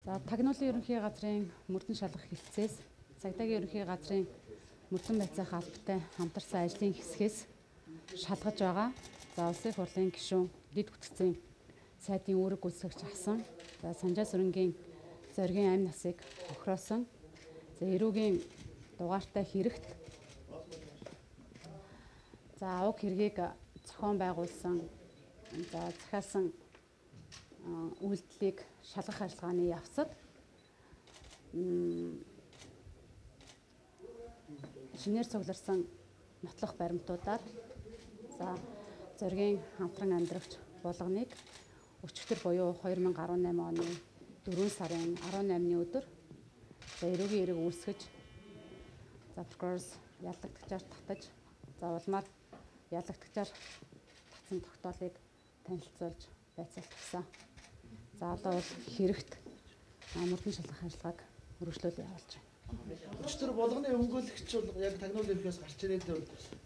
За тагнуулын ерөнхий газрын мөрдөн шалгах хэлтсээс цагдаагийн ерөнхий газрын мөрдөн байцаах албатай хамтарсан ажлын хэсгээс шалгаж байгаа. За улсын хурлын гишүүн дэд бүтцийн сайдын үүрэг гүйцэтгэгч авсан. За Санжаа сүрэнгийн зоригийн амь насыг хохироосон. За эрүүгийн дугаартай хэрэгт за уг хэргийг зохион байгуулсан, за захиалсан үйлдэлийг шалгах ажиллагааны явцад шинээр цугларсан нотлох баримтуудаар за зоригийн хамтран амьдрагч булганыг өчигдөр буюу 2018 оны 4 сарын 18-ны өдөр за эрүүгийн эрэг үүсгэж за прокуророос яллагдагчаар татаж за улмаар яллагдагчаар татсан тогтоолыг танилцуулж байцаалсан. За одоо бол хэрэгт мөрдөн шалгах ажиллагааг үргэлжлүүлэн явуулж байна. Өчигдөр булганы өмгөөлөгч бол яг тагнуул ерхиэс гарч ирээд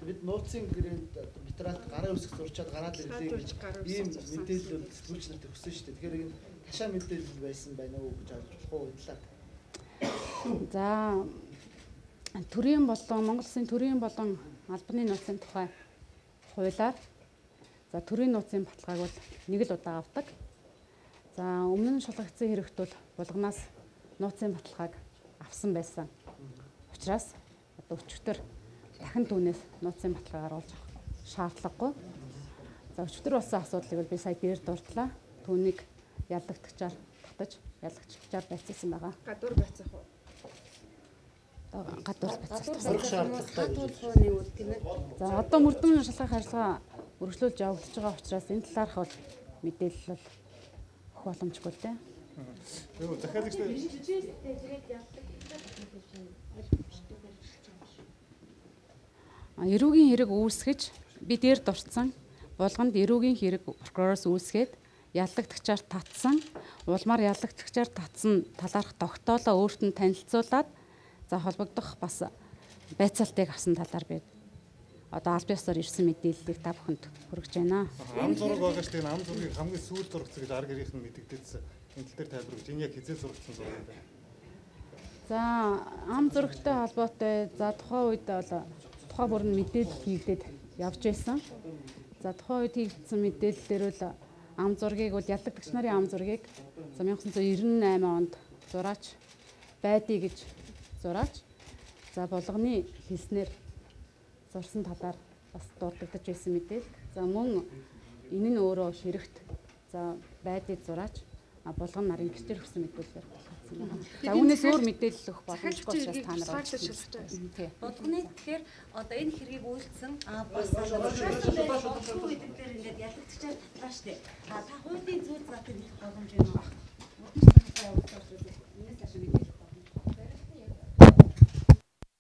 бид нууцын гэрээнд материалд гараа үсэх зурчаад гараад ирлээ гэж ийм мэдээлэл сэтгүүлч нарт өгсөн шүү дээ. Тэгэхээр энэ ташаа мэдээлэл байсан байна уу гэж ойлгож болох уу энэ талаар? За төрийн болон Монгол Улсын төрийн болон албаны нууцын тухай хуулиар за төрийн нууцын баталгааг бол нэг л удаа авдаг. За өмнө нь шалгагдсан хэрэгт бол булганаас нууцын баталгааг авсан байсан. Учраас одоо өчигдөр дахин түүнээс нууцын баталгаа оруулж авах шаардлагагүй. За өчигдөр болсон асуудлыг бол би сая дээр дурдлаа. Түүнийг яллагдагчаар татаж, яллагчаар байцаасан байгаа. Гадуур байцаах уу? Гадуур байцаах. Шаардлагатай үйл тийм ээ. За одоо мөрдөн шалгах ажиллагаа үргэлжлүүлж явагдаж байгаа учраас энэ талаарх бол мэдээлэл бол өгөх боломжгүй л дээ. Юу захиалагч эрүүгийн хэрэг үүсгэж би дээр дурдсан булганд эрүүгийн хэрэг прокуророос үүсгээд яллагдагчаар татсан, улмаар яллагдагчаар татсан талаарх тогтоолоо өөрт нь танилцуулаад за холбогдох бас байцаалтыг авсан талаар би одоо аль биесээр ирсэн мэдээллийг та бүхэнд хүргэж байна. Ам зураг байгаа шүү дээ. Ам зургийг хамгийн сүүл зурагцсан гэж ар гэрийнх нь мэдэгдээдсэн. Энэ тал дээр тайлбар өгч. Энэ яг хизээ зурагдсан зураг юм байна. За ам зурагтай холбоотой за тухайн үед бол тухай бүр нь мэдээлэл хийгдээд явж байсан. За тухайн үед хийгдсэн мэдээллээр бол ам зургийг бол яллагдагч нарын ам зургийг за 1998 онд зураач байдъя гэж зураач за булганы хэлснээр зурсан талаар бас дурддагдаж байсан мэдээлэл. За мөн энэ нь өөрөө ширэгт за байдъя зураач булган нарын гэрчээр өгсөн мэдээлэлээр баталгаажсан байна. За үүнээс өөр мэдээлэл өгөх боломжгүй учраас та нар шалгаж байна. Булганы тэгэхээр одоо энэ хэргийг үйлдсэн бас зуршаасан гэдэг дээр ингээд ялагдчихаар татлаа штэ. Та хуулийн зүйн заатыг мэдэх боломж байна уу?